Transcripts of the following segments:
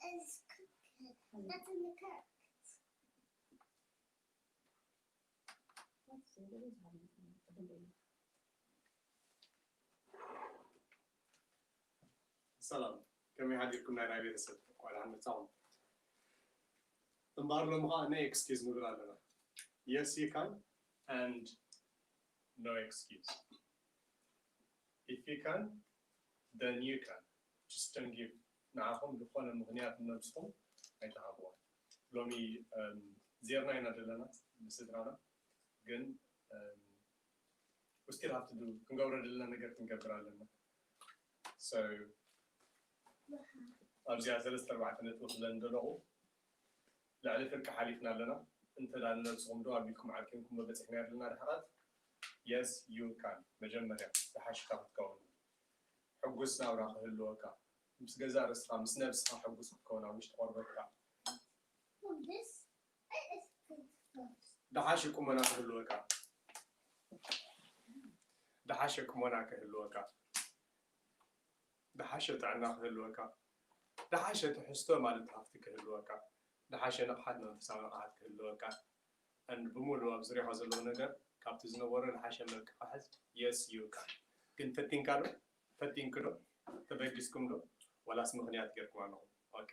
It's cooking. That's in the cook. Let's see, what is happening? ሰላም፣ ከመይ ሓዲርኩም ናይ ናይ ቤተሰብ? እንኳዕ ደሓን መጻኹም። እምበኣር ሎሚ ኸዓ ናይ ኤክስኪዝ ንብል ኣለና። Yes, you can, and no excuse. If you can, then you can. Just don't give. ንዓኹም ዝኾነ ምኽንያት ንነብስኹም ኣይትሃብዋ። ሎሚ ዜርና ኢና ዘለና ብስድራና፣ ግን ውስጢ ሃፍቲ ዱ ክንገብሮ ዘለና ነገር ክንገብር ኣለና። ኣብዚኣ ሰለስተ ኣርባዕተ ነጥቢ ክብለን ዘለኹ፣ ልዕሊ ፍርቂ ሓሊፍና ኣለና። እንተ ደኣ ንነብስኹም ዶ ኣቢልኩም ዓርኪምኩም በጺሕና ኣለና ርሕቐት። Yes, you can. መጀመርያ ዝሓሽካ ክትከውን፣ ሕጉስ ናብራ ክህልወካ፣ ምስ ገዛ ርእስኻ ምስ ነብስኻ ሕጉስ ክትከውን ኣብ ውሽጢ ቆርበትካ። ዝሓሸ ቁመና ክህልወካ፣ ዝሓሸ ቁመና ክህልወካ፣ ዝሓሸ ጥዕና ክህልወካ፣ ዝሓሸ ትሕዝቶ ማለት ሃፍቲ ክህልወካ፣ ዝሓሸ ንቕሓት መንፈሳዊ ንቕሓት ክህልወካ፣ and ብምሉእ ኣብ ዙርያኻ ዘለዉ ነገር ካብቲ ዝነበሮ ዝሓሸ መልክዕ ክሕዝ። Yes, you can። ግን ፈቲንካ ዶ? ፈቲንኪ ዶ? ተበጊስኩም ዶ? ዋላስ ምኽንያት ጌርኩም ኣለኹም? ኦኬ፣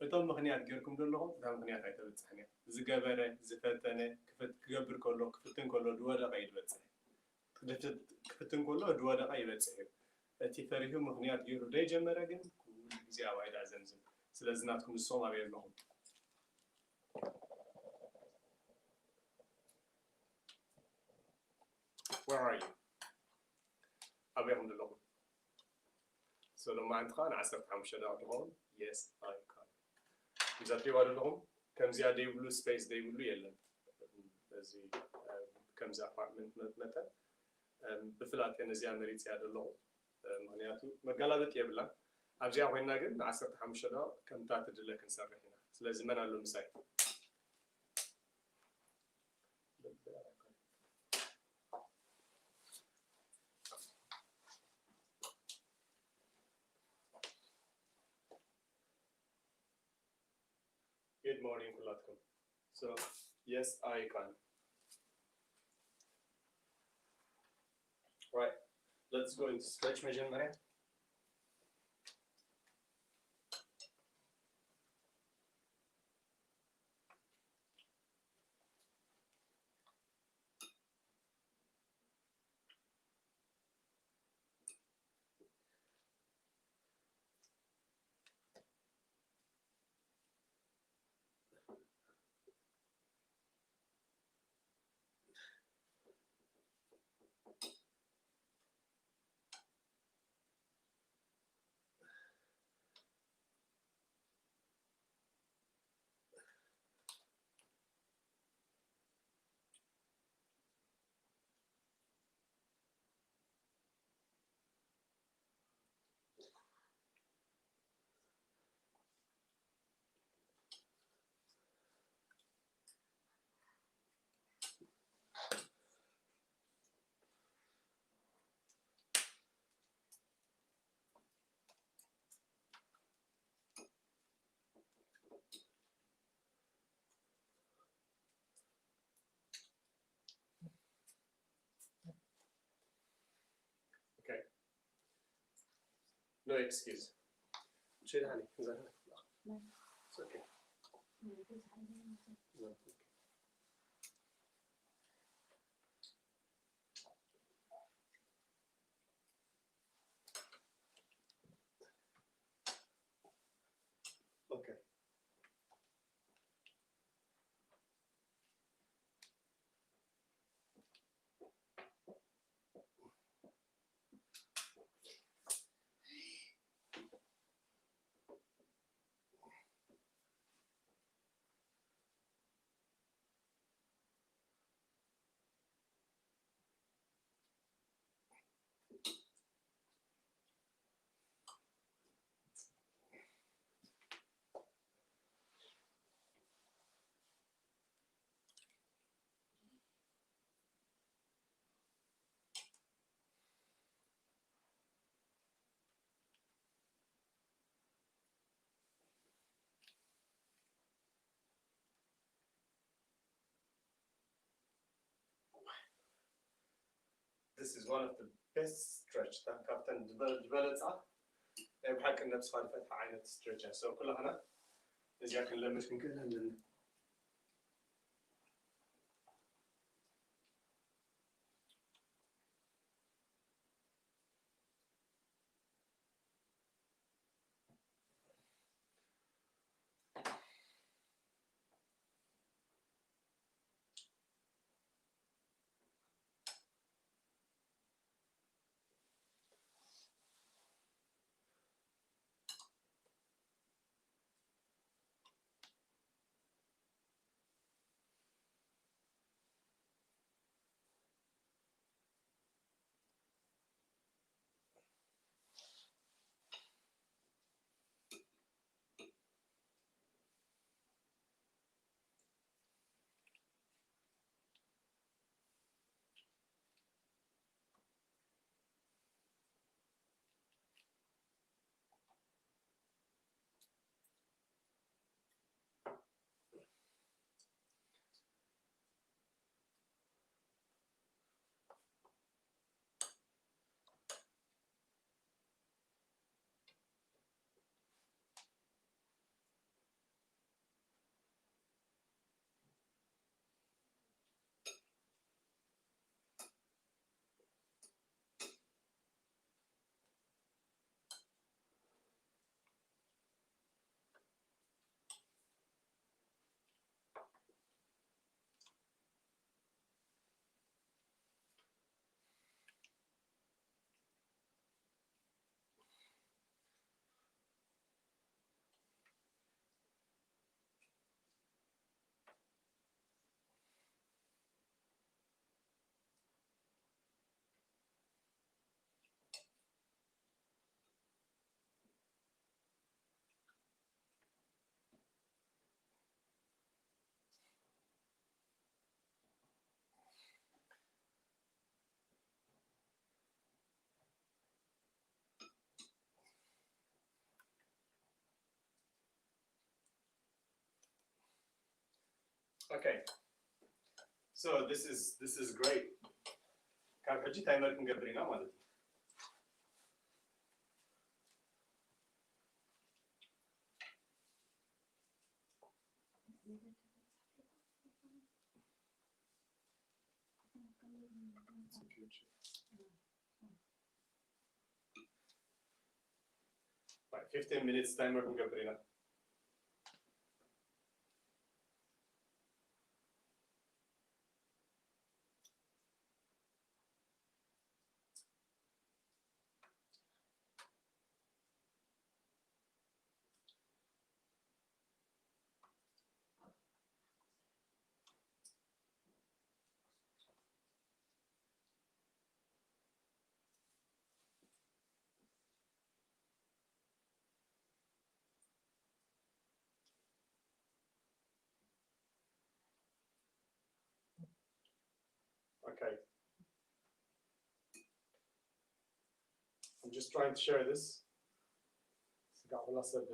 እቶም ምኽንያት ጌርኩም ዘለኹም እታ ምኽንያት ኣይተብጽሕን እያ። ዝገበረ፣ ዝፈተነ፣ ክፍት- ክገብር ከሎ ክፍትን ከሎ ዝወደቐ እዩ ዝበጽሕ። ክፍትን ከሎ ዝወደቐ ይበጽሕ እዩ። እቲ ፈሪሁ ምኽንያት ገይሩ ዘይጀመረ ግን ኩሉ ግዜ ኣብ ኣይዳ ዘምዝም። ስለዚ ናትኩም ንስኹም ኣበይ ኣለኹም? Where are you? ኣበይ ኢኹም ዘለኹም? So ሎማዓንቲ ከዓ ንዓሰርተ ሓሙሽተ ደቂቕ ዝኸውን yes I can። እዛ ትሪእዋ ዘለኹም ከምዚኣ ደይብሉ ስፔስ ደይብሉ የለን። እዚ ከምዚ ኣፓርትመንት መጠን ብፍላጥ እየ ነዚኣ መሪፅያ ዘለኹ፣ ምክንያቱ መገላበጢ የብላን። ኣብዚኣ ኮይና ግን ንዓሰርተ ሓሙሽተ ደቂቕ ከምታ ትድለ ክንሰርሕ ኢና። ስለዚ መን ኣሎ ምሳይ? Good morning ኩላትኩም። So yes I can. Right, let's go into stretch መጀመርያ። Okay. No excuse. Shit, honey. Is that No. It's okay. No, it's okay. Okay. This is one of the best stretch. እታ ካብተን ዝበ- ዝበለፃ ናይ ብሓቂ ነብስኻ ዝፈትሓ ዓይነት stretch እያ። So ኩላህና እዚኣ ክንለምድ ክንክእል ኣለና። Okay. So this is this is great. ካብ ሕጂ ታይመር ክንገብር ኢና ማለት እዩ። Right, fifteen minutes timer ክንገብር ኢና። Okay. I'm just trying to share this. ስጋዕ ኩላ ሰብ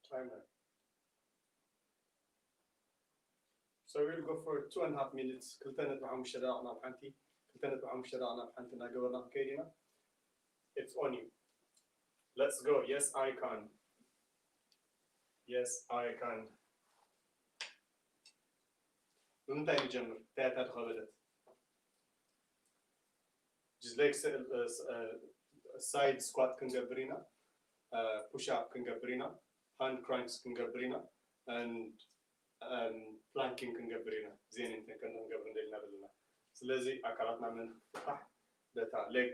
Timer. So we'll go for two and a half minutes. ክልተ ነጥቢ ሓሙሽተ ደቂቕ ናብ ሓንቲ፣ ክልተ ነጥቢ ሓሙሽተ ደቂቕ ናብ ሓንቲ እናገበርና ክንከይድ ኢና። It's on you. Let's go. Yes, I can. Yes, I can. ብምንታይ ንጀምር? እንታይ እታ ዝኸበደት? Just leg side squat ክንገብር ኢና፣ push up ክንገብር ኢና፣ hand crunch ክንገብር ኢና፣ and planking ክንገብር ኢና። እዚአን እንተን ክንገብር እንደልና ዘለና። ስለዚ ኣካላትና መን ፍታሕ በታ leg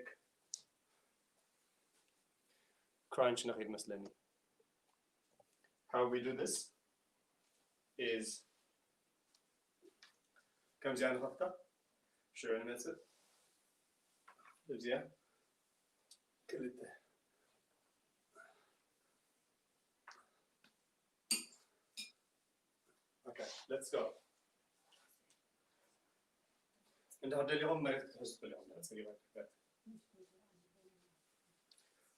crunch ነኺድ መስለኒ። How we do this is ከምዚኣ ንኸፍታ፣ ሽዑ ንመጽእ። እዚኣ ክልተ። Okay, let's go. እንድሕር ደሊኹም መሬት ክትሕዙ ትኽእሉ ኢኹም።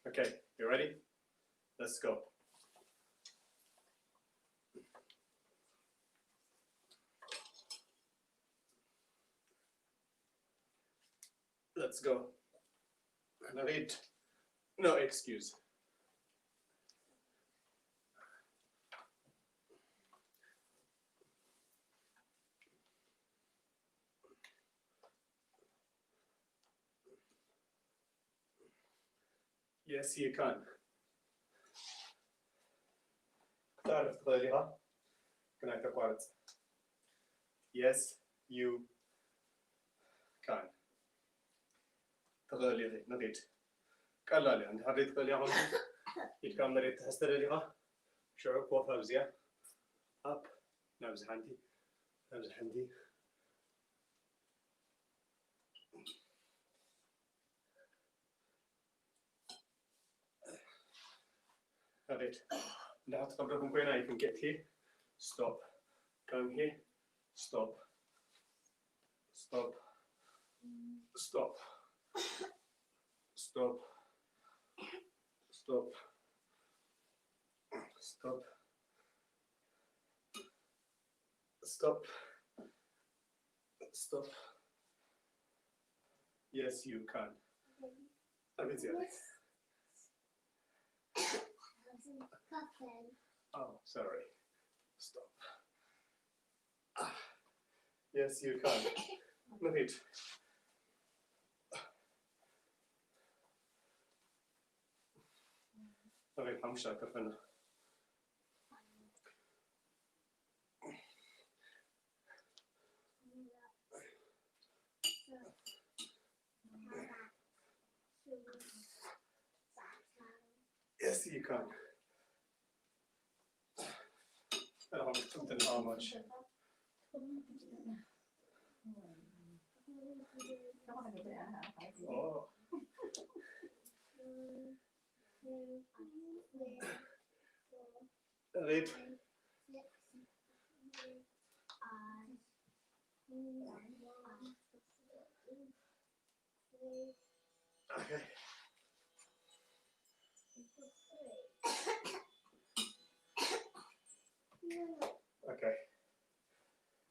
Okay, you ready? Let's go. Let's go. ንኺድ። No excuse. Yes, you can. ክተዕርፍ ትኽእል ኢኻ፣ ግን ኣይተቋርጽ። Yes, you can. ትኽእል ኢኺ፣ ንኺድ። ቀላል እያ። እንድሕር ዘይትኽእል እያ፣ ኢድካ መሬት ትሕዝ ተደሊኻ፣ ሽዑ ኮፍ ኣብዚኣ፣ ኣፕ፣ ናብዚ ሓንቲ፣ ናብዚ ሓንቲ። Okay. እንድሕር ትኸብደኩም ኮይና፣ you can get here, stop, come here, stop, stop, stop, stop, stop, stop, stop, stop. Yes, you can. Let me see. Oh, sorry. Stop. Ah. Yes, you can. ንኺድ። ንኺድ፣ ሓሙሽተ ከፈና። Yes, you can. I don't want to put them how much. Oh. Right. Okay. Okay.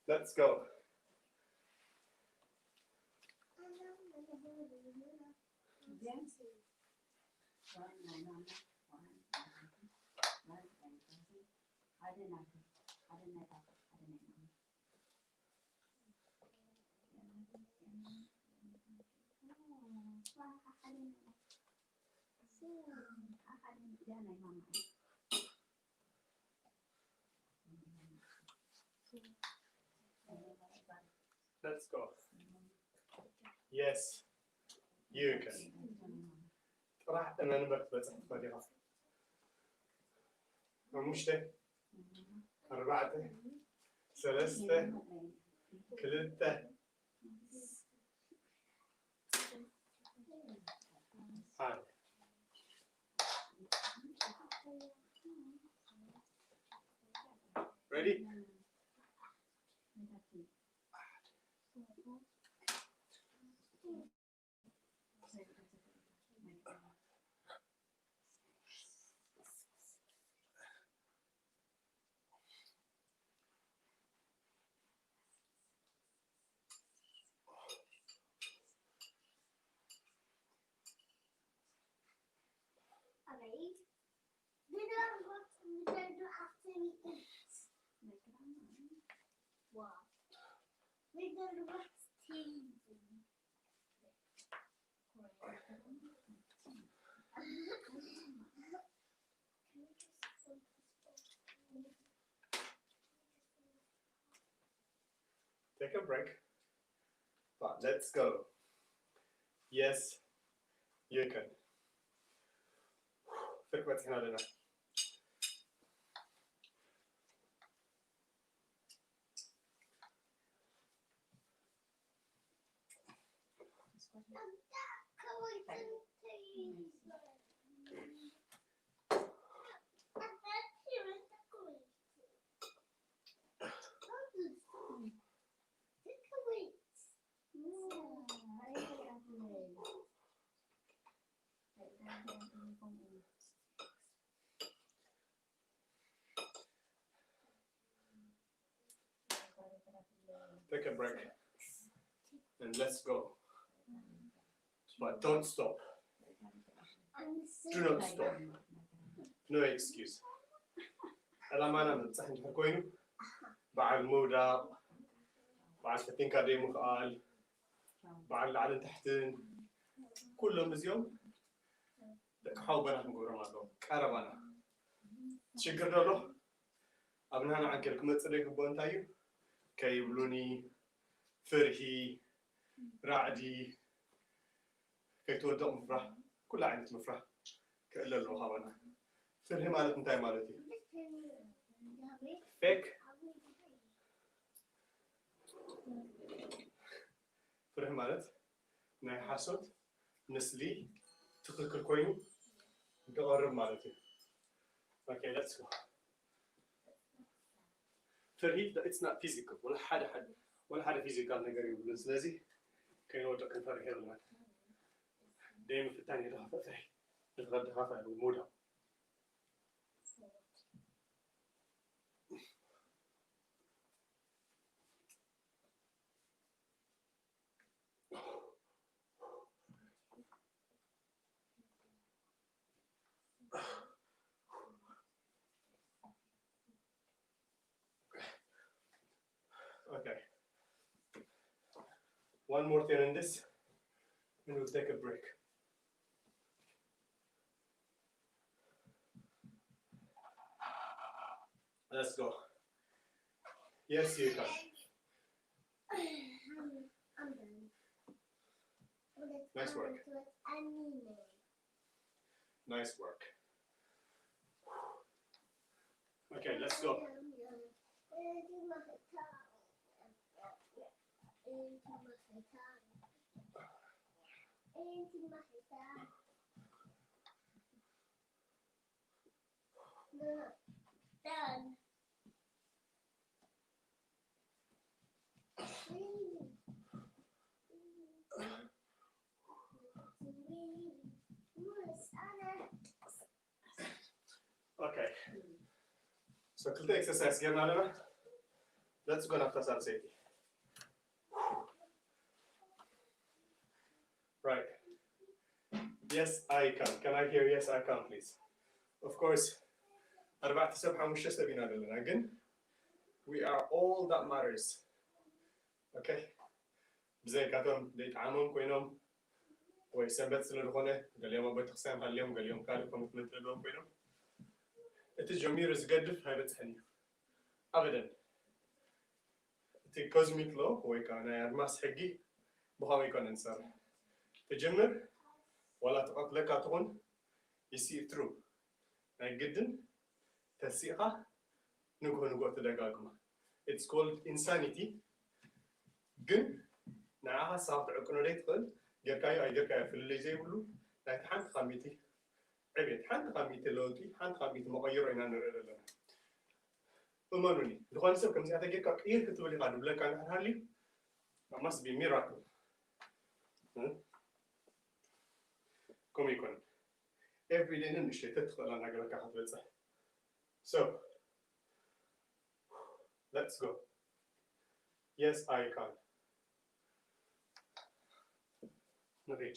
Let's go. Let's go. Yes, you can. ጥራሕ እመን እምበር ክትበጽሕ ትኽእል ኢኻ። ሓሙሽተ፣ ኣርባዕተ፣ ሰለስተ፣ ክልተ። Hi. Ready? Alright. Then I want to do after we eat. Wow. Take a break. But let's go. Yes, you can. ፍርቂ በፂሕና ኣለና። Take a break and let's go. But don't stop. Do not stop. No excuse. ዕላማና ምብጻሕ እንድሕር ኮይኑ በዓል ምውዳቕ፣ በዓል ፈቲንካ ደይ ምኽኣል፣ በዓል ላዕልን ታሕትን፣ ኩሎም እዚኦም ደቂ ሓውቦና ክንገብሮም ኣለዎም። ቀረባና ሽግር ዶ ኣሎ? ኣብ ናና ዓንኬል ክመጽእ ዶ ይግብኦ? እንታይ እዩ? ከይብሉኒ፣ ፍርሂ፣ ራዕዲ፣ ከይትወድቕ ምፍራህ፣ ኩሉ ዓይነት ምፍራህ ክእለ ኣለዎ ካባና። ፍርሂ ማለት እንታይ ማለት እዩ? ፌክ ፍርሂ ማለት ናይ ሓሶት ምስሊ ትኽክል ኮይኑ ዝቐርብ ማለት እዩ። Okay, let's go. ፍርሂ it's not physical፣ ወላ ሓደ ሓደ ወላ ሓደ ፊዚካል ነገር የብሉን። ስለዚ ከይንወድቕ ክንፈርህ የብልና። ደይ ምፍታን የድኻ ፍርሂ፣ ንትኸድኻ ፍርሂ ምውዳቕ። Okay. One more thing in this, and we'll take a break. Let's go. Yes, you can. I'm done. Nice work. Nice work. Okay, let's go. Done. Okay. So ክልተ ኤክሰርሳይስ ጌርና ኣለና። Let's go ናብታ ሳልሰይቲ። Right. Yes, I can. Can I hear yes, I can, please? Of course, ኣርባዕተ ሰብ ሓሙሽተ ሰብ ኢና ዘለና፣ ግን we are all that matters. Okay? ብዘይካቶም ዘይጠዓሞም ኮይኖም ወይ ሰንበት ስለ ዝኾነ ገሊኦም ኣብ ቤተክርስትያን ሃልዮም፣ ገሊኦም ካልእ ኮሚትመንት ዘለዎም ኮይኖም፣ እቲ ጀሚሩ ዝገድፍ ኣይበጽሕን እዩ ኣበደን። እቲ ኮዝሚክ ሎ ወይ ከዓ ናይ ኣድማስ ሕጊ ብኸመይ ኮነ ንሰርሕ? ትጅምር ዋላ ትቐትለካ ትኹን፣ you see it through። ናይ ግድን ተሲእኻ ንግሆ ንግሆ ትደጋግማ። It's called insanity። ግን ንዓኻ ሳብ ትዕቅኖ ደይ ትኽእል፣ ጌርካዮ ኣይጌርካዮ ፍልልይ ዘይብሉ ናይቲ ሓንቲ ካብ ሚእቲ ዕቤት፣ ሓንቲ ካብ ሚእቲ ለውጢ፣ ሓንቲ ካብ ሚእቲ መቐይሮ ኢና ንርኢ ዘለና። እመኑኒ፣ ዝኾነ ሰብ ከምዚኣ ተጌርካ ቅይር ክትብል ኢኻ ድብለካ እንድሕር ሃልዩ፣ that must be miracle። እ? ከምኡ ይኮን። Every day ንእሽተይ ተትኽእላ እናገበርካ ክትበጽሕ። So, let's go. Yes, I can. ንኺድ።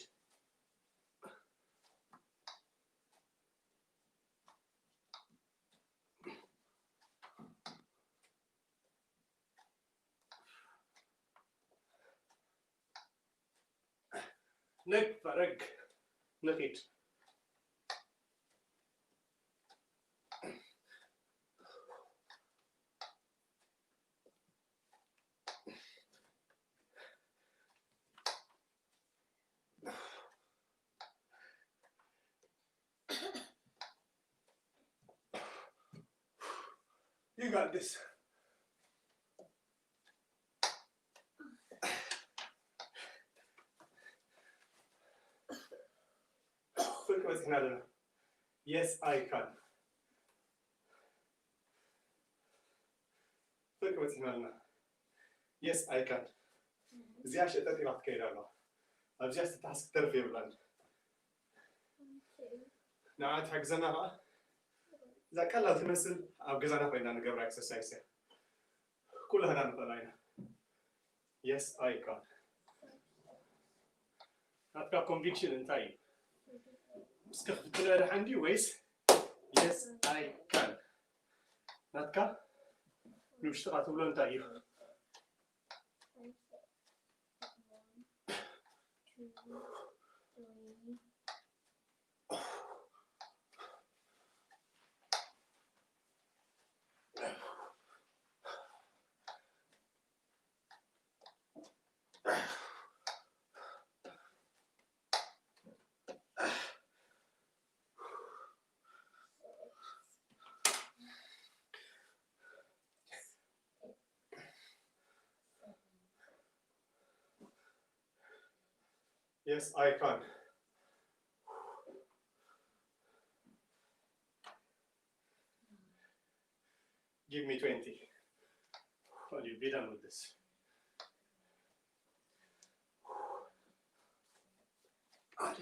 ነግ ፈረግ ንኺድ። You got this. ፍርቂ በፂሕና ኣለና። Yes, I can. ፍርቂ በፂሕና ኣለና። Yes, I can. እዚኣ ሸጠጥ ኢላ ክትከይድ ኣለዋ። ኣብዚኣ ዝተተሓዝ ክትተርፍ የብላን። ንዓ ትሕግዘና ከዓ እዛ ቀላል ትመስል ኣብ ገዛና ኮይና ንገብራ ኤክሰርሳይስ እያ። ኩላህና ንኽእላ ኢና። Yes, I can. ናትካ ኮንቪክሽን እንታይ እዩ? እስከ ክትፍትኖ ደሓን ድዩ ወይስ yes, I can? ናትካ ንውሽጥኻ ትብሎ እንታይ እዩ? Yes, I can. Give me twenty. I'll be done with this. ሓደ፣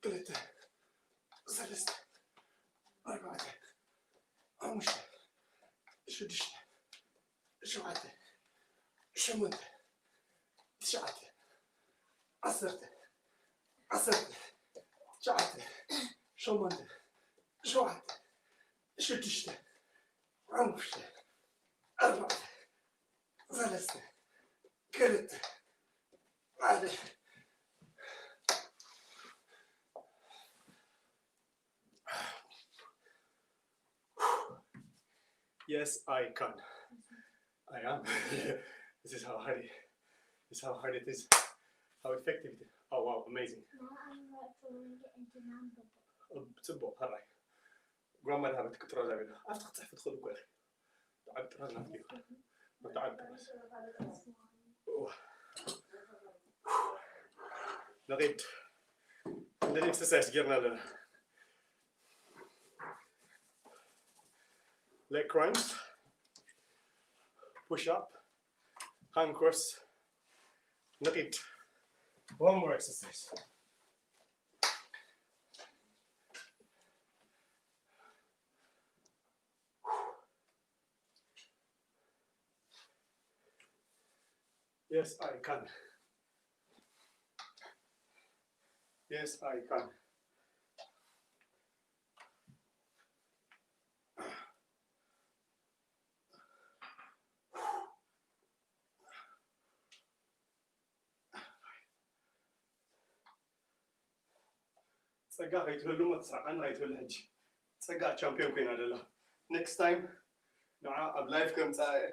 ክልተ፣ ሰለስተ፣ ኣርባዕተ፣ ሓሙሽተ፣ ሽዱሽተ፣ ሸውዓተ፣ ሸሞንተ፣ ትሽዓተ፣ ዓሰርተ፣ ዓሰርተ፣ ትሽዓተ፣ ሸሞንተ፣ ሸውዓተ፣ ሽዱሽተ፣ ሓሙሽተ፣ ኣርባዕተ፣ ሰለስተ፣ ክልተ፣ ሓደ። Yes, I can. I am. This is how hard it, this is how hard it is. How effective it is. Oh wow, amazing. ጽቡቕ፣ ሕራይ። ግራማ ድሃበት ክትጥረዝ ኣቢሉ ኣብቲ ክትፅሕፍ ትኽእል እኮ ኢኺ። ብዓቢ ጥራዝ ናትኪ እዩ። ብዓቢ ጥራዝ። እዋ። ንኺድ። እንደዚ ኤክሰርሳይስ ጌርና ኣለና። Leg crunch, push up, hand cross. ንኺድ። One more exercise. Yes, I can. Yes, I can. ጸጋ ከይትህሉ እሞ ተስዓቃኒ ከይትህሉ ሕጂ። ጸጋ ቻምፒዮን ኮይና ደላ። Next time ንዓ ኣብ ላይፍ ከምጻ እየ።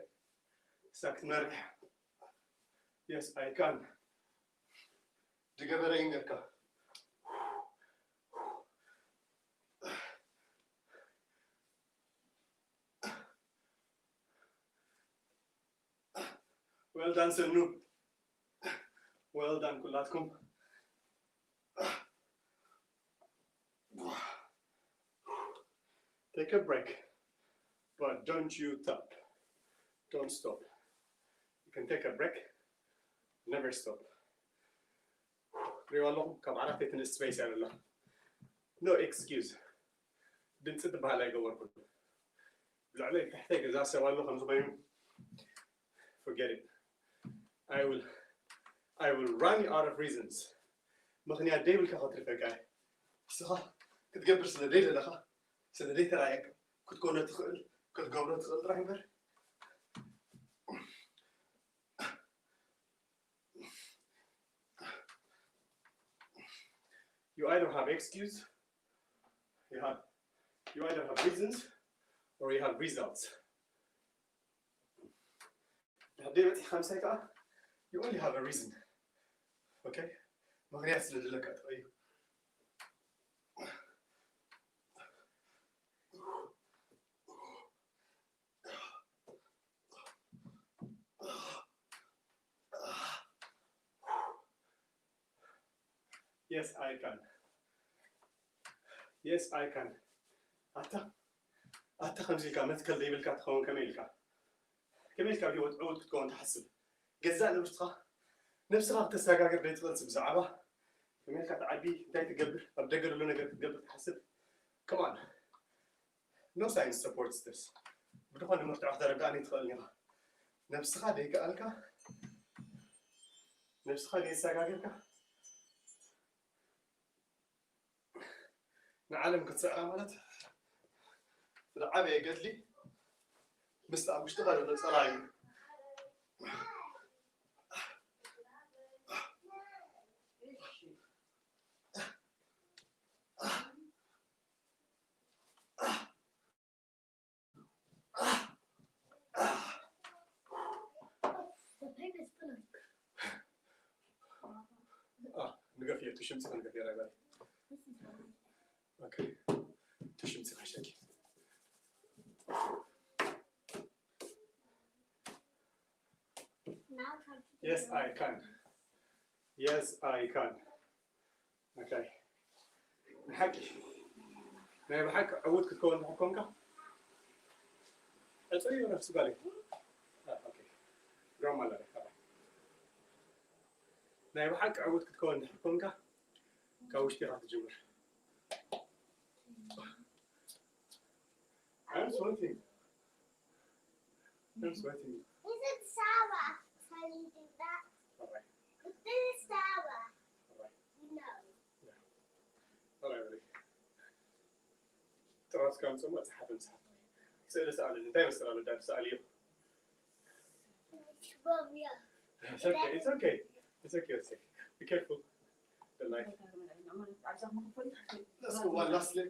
እሳ ክትመርሕ። Yes, I can. ዝገበረ ይንገርካ። Well done, Sunu. Well done, ኩላትኩም። Take a break, but don't you stop. Don't stop. You can take a break. Never stop. ሪዋ ኣለኹም ካብ ዓራት ኣይትንእስ ስፔስ ያለላ። No excuse. ድምፂ ትበሃል ኣይገበርኩን። ብልዕለይ ብታሕተይ ገዛ ሰብ ኣሎ ከምዚ ኮይኑ። Forget it. I will, I will run you out of reasons. ምኽንያት ደይብልካ ከትርፈካ እየ። ንስኻ ክትገብር ስለ ደይደለኻ፣ ስለ ደይተራእየካ፣ ክትኮኖ ትኽእል፣ ክትገብሮ ትኽእል ጥራሕ እምበር። you either have excuse, you have you either have reasons, or you have results. ድሕር ደይ በፂሕካ ምሳይ ከዓ you only have a reason. Okay? ምክንያት ስለ ዘለካ ጥራይ እዩ። Yes, I can. Yes, I can. ኣታ ኣታ ከምዚ ኢልካ መትከል ዘይብልካ ትኸውን ከመይ ኢልካ ከመይ ኢልካ ኣብ ህይወት ዕዉት ክትከውን ትሓስብ? ገዛእ ንብስኻ ነብስኻ ክተሰጋግር ዘይትኽእልስ ብዛዕባ ከመይ ኢልካ ትዓቢ እንታይ ትገብር ኣብ ደገ ዘሎ ነገር ክትገብር ትሓስብ? Come on. No science supports this. ብድኾነ መርትዖ ክተረዳእኒ ትኽእል ኢኻ። ነብስኻ ደይከኣልካ ነብስኻ ደይሰጋግርካ ንዓለም ክትስዕራ ማለት ዝዓበየ ገድሊ ምስ ኣብ ውሽጥኻ ዘሎ ጸላኢ እዩ። ንገፍዮ ትሽምፂ ንገፍዮ ራይባይ ትሽምፂ ካሸኪ Yes, I can. Yes, I can. Okay. ንሓቂ ናይ ብሓቂ ዕዉት ክትከውን እንድሕር ኮንካ ዕፅዩ ነፍሲ ጓለይ ኦኬ ግራማ ኣለረ ናይ ብሓቂ ዕዉት ክትከውን እንድሕር ኮንካ ካብ ውሽጢ ኢኻ ትጅምር I'm sweating I'm sweating Is it sour? Can you do that? Alright But this is sour. Alright No. Alright ጥራት ከምፅእ መፅሓፍ ንስሓት ስእሊ ሰኣለኒ እንታይ ይመስል ኣሎ ዳድ ሰኣልዮ Well, yeah. It's okay, it's okay. It's okay, it's okay. Be careful. The light. Let's go one last leg.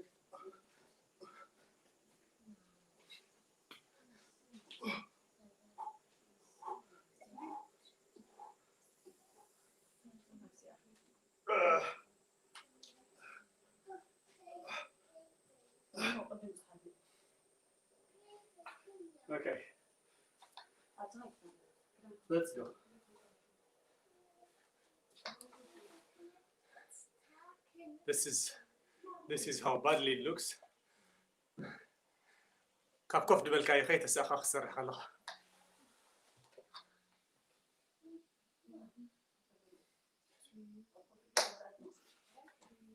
Okay. Let's go. This is this is how badly it looks. ካብ ኮፍ ድበልካ ይኸይ ተሳኻ ክሰርሕ ከለኻ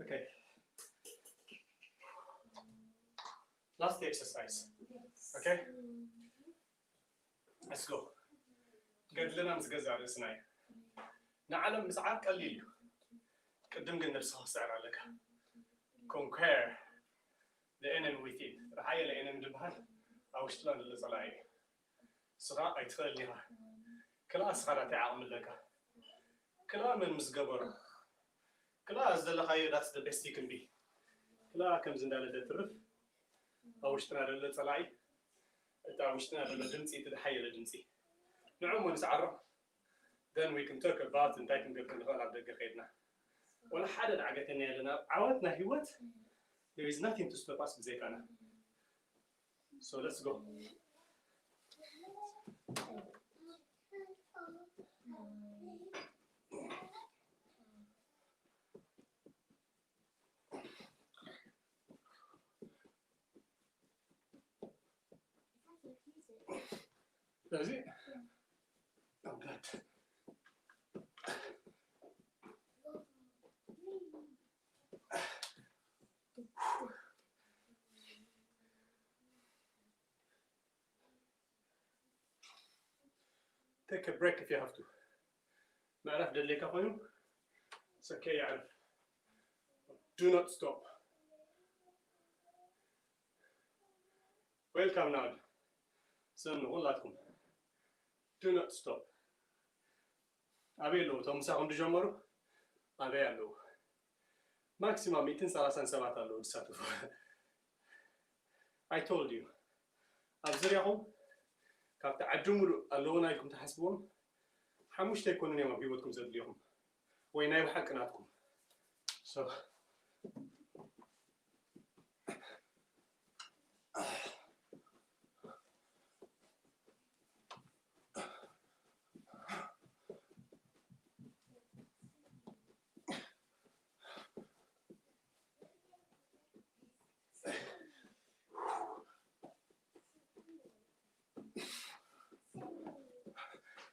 Okay. Last exercise. Okay. Let's go. ገድልና ምስ ገዛ ርእስና እዩ። ንዓለም ምስዓር ቀሊል እዩ። ቅድም ግን ነብስኻ ክስዕር ኣለካ። Conquer the enemy within. ዝሓየለ enemy ዝበሃል ኣብ ውሽጥና ዘሎ ጸላኢ እዩ። ንስኻ ኣይትኽእልን ኢኻ። ክላ ንስኻ ዳታይ ዓቕሚ ኣለካ። ክላ መን ምስ ገበሮ። ክላ ዝደለኻዮ that's the best you can be። ክላ ከምዚ እንዳለ ተትርፍ ኣብ ውሽጥና ዘሎ ጸላኢ እቲ ኣብ ውሽጥና ዘሎ ድምፂ እቲ ዝሓየለ ድምፂ ንዑ እሞ ንስዓሮ then we can talk about እንታይ ክንገብር ንኽእል ኣብ ደገ ከይድና ወላ ሓደ ዳዕገተና የለን ኣብ ዓወት ናይ ህይወት there is nothing to stop us ብዘይካና so let's go ስለዚ I'm glad Take a break if you have to. ምዕራፍ ደድልየካ ኮይኑ it's okay የዕርፍ. Do not stop. Welcome ናድ ስእኑ ኩላትኩም do not stop. ኣበይ ኣለዉ እቶም ምሳኹም ዝጀመሩ ኣበይ ኣለዉ? ማክሲማም ሚእትን ሰላሳን ሰባት ኣለዉ ዝሳተፉ። I told you፣ ኣብ ዙርያኹም ካብቲ ዓዲ ሙሉእ ኣለዉና ኢልኩም ትሓስብዎም ሓሙሽተ ኣይኮኑን እዮም ኣብ ህይወትኩም ዘድልዩኹም ወይ ናይ ብሓቂ ናትኩም። So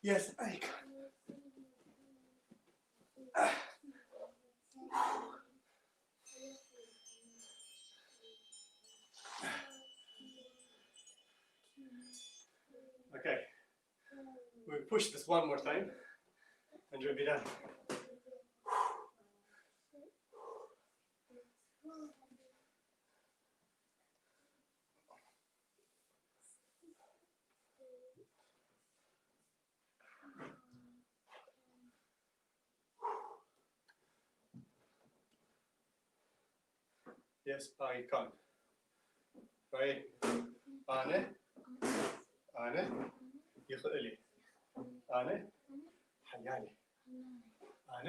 Yes, I can. Okay. We'll push this one more time and we'll be done. Yes, I can. Right? ኣነ ኣነ ይኽእል እየ። ኣነ ሓያል እየ። ኣነ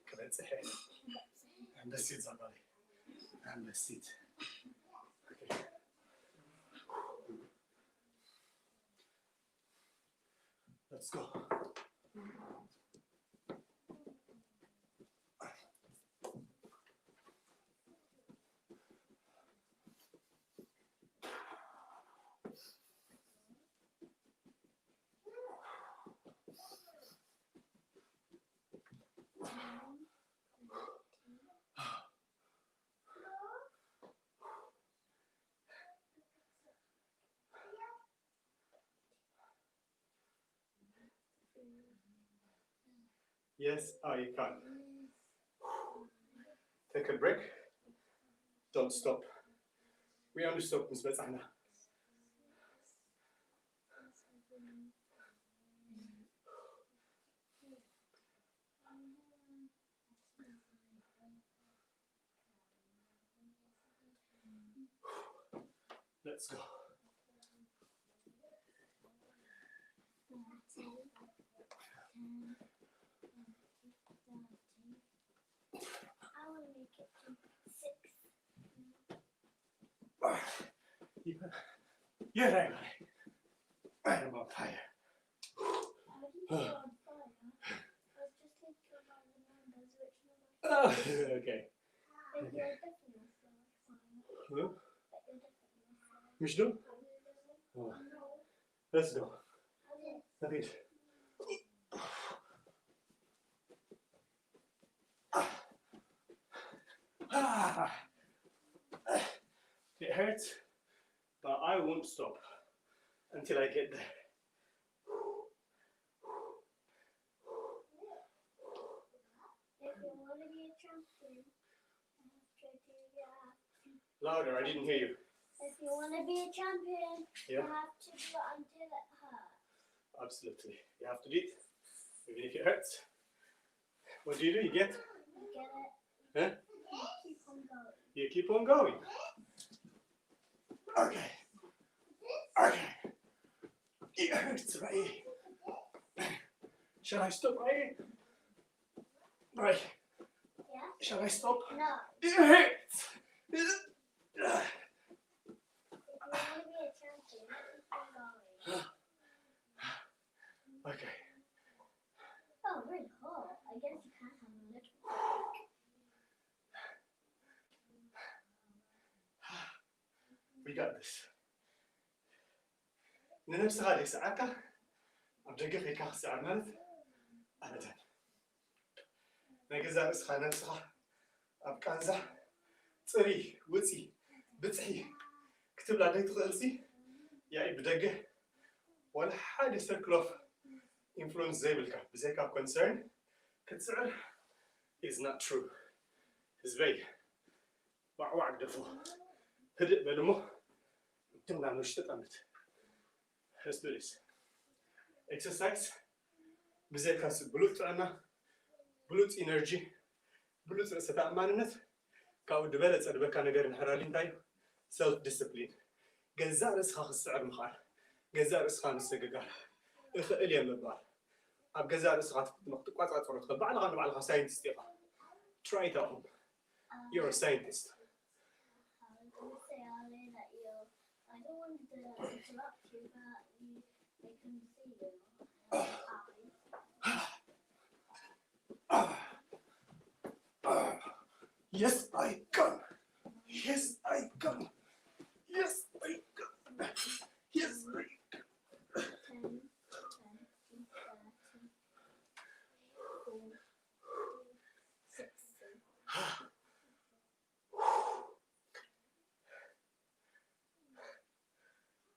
ክበጽሕ እየ። ኣንበሲት ዛጓለይ። ኣንበሲት። Okay. Let's go. Yes, I can. Take a break. Don't stop. We only stop ምስ በጻሕና። Let's go. I want to make it to six. Yeah, yeah, right, right. I'm on fire. How do you get on fire? I was just thinking about the numbers, which number? Oh, okay. But you're definitely on fire. Huh? But you're definitely on fire. مش دول؟ Oh. Let's go. Okay. Ah. It hurts, but I won't stop until I get there. If you want to be a champion, you have to do your Louder, I didn't hear you. If you want to be a champion, you Yeah. have to do it until it hurts. Absolutely. You have to do it, even if it hurts. What do you do? You get? You get it. Huh? You keep on going. You keep on going. Okay. Okay. It hurts, right? Shall I stop right? Right. Yeah. Shall I stop? No. It hurts. If you want to be a champion, keep on going. Okay. Oh, really hot. I guess you can have a little break. We got this. ንነብስኻ ዘይሰዓርካ ኣብ ደገ ከይድካ ክትስዓር ማለት ኣበደን። ናይ ገዛእ ርእስኻ ነብስኻ ኣብ ቃንዛ ጽሪ፣ ውጺ፣ ብጽሒ ክትብላ ዘይትኽእልሲ ያኢ ብደገ ዋላ ሓደ circle of influence ዘይብልካ ብዘይካ concern ክትስዕር is not true። ህዝበይ ዋዕዋዕ ግደፎ። ህድእ በል እሞ እድምና ንውሽጢ ጠምት። Let's do this. Exercise ብዘይካስ ብሉጽ ጥዕና፣ ብሉጽ ኢነርጂ፣ ብሉጽ ርእሰ ተኣማንነት ካብኡ ዝበለፀ ዝበካ ነገር እንድሕር ኣልዩ እንታይ እዩ? ሰልፍ ዲስፕሊን። ገዛእ ርእስኻ ክትስዕር ምኽኣል፣ ገዛእ ርእስኻ ምስግጋር። እኽእል እየ ምባል፣ ኣብ ገዛእ ርእስኻ ክትቆፃፀሮ ትኽእል። ባዕልኻ ንባዕልኻ ሳይንቲስት ኢኻ። Try it at home. You're a scientist. I was gonna say earlier that you I don't want to interrupt you, but you I can see you. Yes, I can. Yes, I can. Yes, I can. Yes, I can. Ten, twenty, thirty, forty, sixty.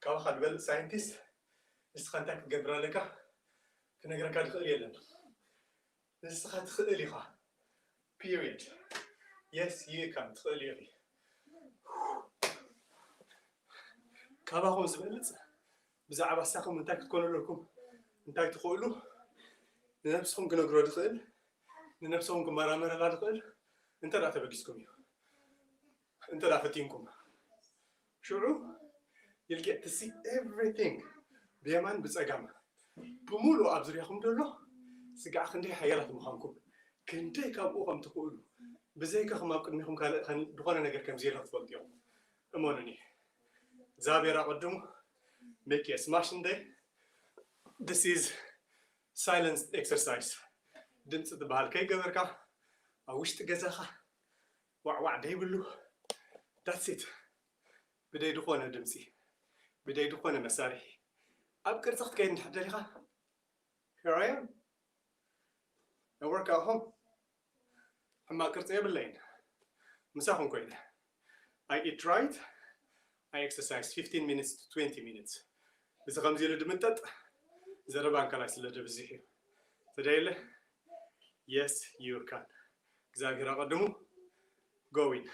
ካባኻ ዝበልፅ ሳይንቲስት ንስኻ እንታይ ክትገብር ኣለካ ክነግረካ ዝኽእል የለን። ንስኻ ትኽእል ኢኻ። Period. Yes, you can. ትኽእል ኢኺ። ካባኹም ዝበልፅ ብዛዕባ ንሳኹም እንታይ ክትኮኑ ኣለኩም፣ እንታይ ትኽእሉ ንነብስኹም ክነግሮ ዝኽእል፣ ንነብስኹም ክመራመረላ ዝኽእል እንተ ደኣ ተበጊስኩም እዩ። እንተ ደኣ ፈቲንኩም ሽዑ you'll get to see everything ብየማን ብፀጋም ብምሉእ ኣብ ዙርያኹም ዘሎ ስጋዕ ክንደይ ሓያላት ምዃንኩም ክንደይ ካብኡ ከም ትኽእሉ ብዘይካኹም ኣብ ቅድሚኹም ካልእ ዝኾነ ነገር ከም ዘየለ ክትፈልጡ ኢኹም። እመኑኒ፣ እግዚኣብሔር ኣቐድሙ make a smash day. This is silence exercise. ድምፂ ዝበሃል ከይገበርካ ኣብ ውሽጢ ገዛኻ ዋዕዋዕ ደይብሉ። That's it። ብደይ ዝኾነ ድምፂ፣ ብደይ ዝኾነ መሳርሒ ኣብ ቅርፂ ክትከይድ እንድሕር ደሊኻ፣ here I am. I work at home. ሕማቕ ቅርፂ የብለይን። ምሳኹም ኮይነ I eat right. I exercise fifteen minutes to twenty minutes. እዚ ከምዚ ኢሉ ድምጠጥ ዘረባ እንከላይ ስለ ደብዝሕ እዩ። ተደየለ? Yes, you can. እግዚኣብሔር ኣቐድሙ። Going.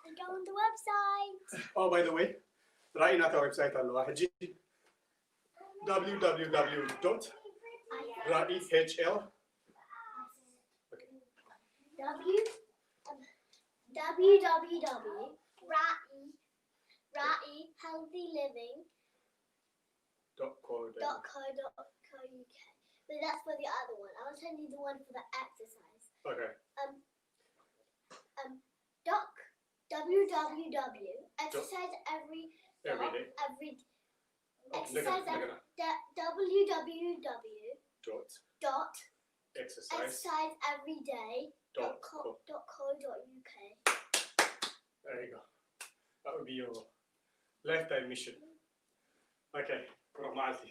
And go on the website. Oh, by the way, ራእይ ናታ ዌብሳይት ኣለዋ ሕጂ www dot ራእይ hl W W W W Ra'i Ra'i Healthy Living dot co dot co dot co uk. But that's for the other one. I was sending the one for the exercise. Okay. Um, um, doc W W W exercise every Every day. every Oh, exercise እንደገና every, W W W dot dot exercise exercise every day dot dot co dot co dot uk. There you go. That would be your lifetime mission. Okay, ብሩኽ መዓልቲ።